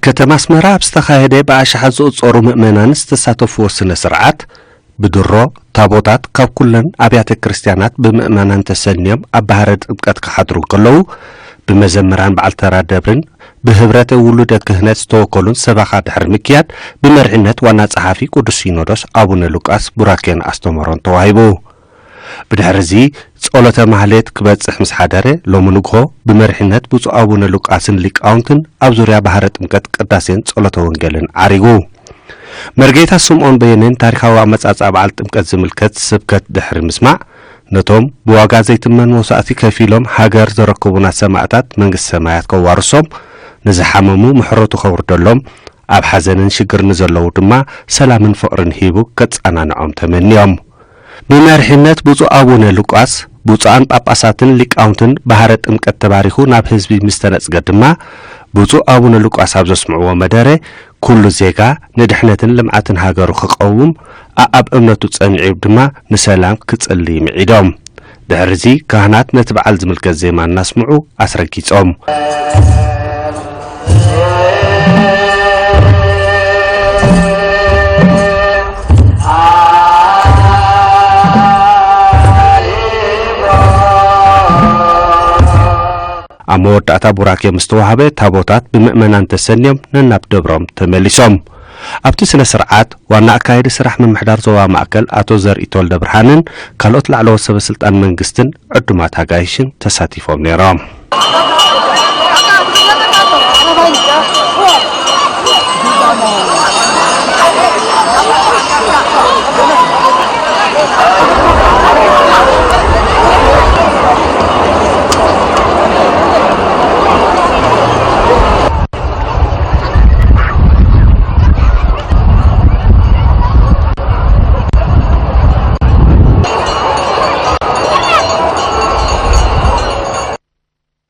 ከተማ ኣስመራ ኣብ ዝተኻየደ ብኣሽሓት ዝቑጸሩ ምእመናን ዝተሳተፍዎ ስነ ስርዓት፣ ብድሮ ታቦታት ካብ ኩለን ኣብያተ ክርስቲያናት ብምእመናን ተሰንዮም ኣብ ባህረ ጥምቀት ክሓድሩ እንከለዉ፣ ብመዘምራን በዓል ተራ ደብርን ብህብረተ ውሉደ ክህነት ዝተወከሉን ሰበኻ ድሕሪ ምክያድ፣ ብመሪሕነት ዋና ጸሓፊ ቅዱስ ሲኖዶስ ኣቡነ ሉቃስ ቡራኬን ኣስተምህሮን ተዋሂቡ። ብድሕሪ እዚ ጸሎተ ማህሌት ክበጽሕ ምስ ሓደረ፣ ሎሚ ንግሆ ብመሪሕነት ብፁዕ ኣቡነ ሉቃስን ሊቃውንትን ኣብ ዙርያ ባህረ ጥምቀት ቅዳሴን ጸሎተ ወንጌልን ዓሪጉ። መርጌታ ስምዖን በየነን ታሪኻዊ ኣመጻጽኣ በዓል ጥምቀት ዝምልከት ስብከት ድሕሪ ምስማዕ፣ ነቶም ብዋጋ ዘይትመን መስዋእቲ ከፊሎም ሃገር ዘረከቡና ሰማእታት መንግስቲ ሰማያት ከዋርሶም፣ ንዝሓመሙ ምሕረቱ ከውርደሎም፣ ኣብ ሓዘንን ሽግርን ንዘለዉ ድማ ሰላምን ፍቕርን ሂቡ ከጸናንዖም ተመንዮም። ብመሪሕነት ብፁዕ ኣቡነ ሉቃስ፣ ብፁዓን ጳጳሳትን ሊቃውንትን ባህረ ጥምቀት ተባሪኹ ናብ ህዝቢ ምስ ተነጽገ ድማ፣ ብፁዕ ኣቡነ ሉቃስ ኣብ ዘስምዕዎ መደረ፣ ኩሉ ዜጋ ንድሕነትን ልምዓትን ሃገሩ ክቐውም፣ ኣኣብ እምነቱ ጸኒዑ ድማ ንሰላም ክጽሊ ምዒዶም። ድሕሪ እዚ ካህናት ነቲ በዓል ዝምልከት ዜማ እናስምዑ ኣስረጊጾም። ኣብ መወዳእታ ቡራኬ ምስ ተዋህበ፣ ታቦታት ብምእመናን ተሰንዮም ነናብ ደብሮም ተመሊሶም። ኣብቲ ስነ ስርዓት፣ ዋና ኣካያዲ ስራሕ ምምሕዳር ዞባ ማእከል ኣቶ ዘርኢ ተወልደ ብርሃንን ካልኦት ላዕለዎት ሰበ ስልጣን መንግስትን ዕዱማት ኣጋይሽን ተሳቲፎም ነይሮም።